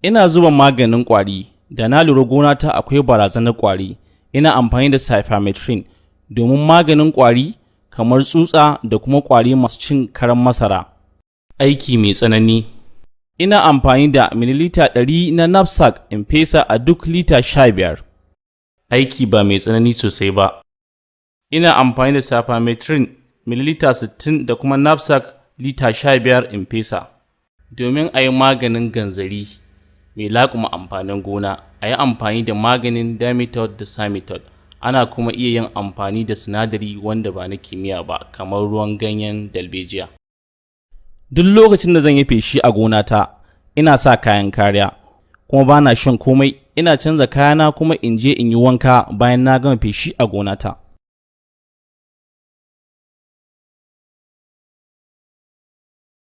Ina zuba maganin ƙwari da na lura gonata akwai barazanar ƙwari. Ina amfani da cypermethrin domin maganin ƙwari kamar tsutsa da kuma ƙwari masu cin karan masara. Aiki mai tsanani: ina amfani da mililita 100 na knapsack in fesa a duk lita 15. Aiki ba mai tsanani sosai ba: ina amfani da cypermethrin mililita 60 da kuma knapsack lita 15 in fesa. Domin a yi maganin ganzari mai laƙume amfanin gona, a yi amfani da maganin Dimethoate da Cymethoate. Ana kuma iya yin amfani da sinadari wanda ba na kimiyya ba kamar ruwan ganyen dalbejiya. Duk lokacin da zan yi feshi a gonata, ina sa kayan kariya, kuma ba na shan komai. Ina canza kayana kuma in je in yi wanka bayan na gama feshi a gonata.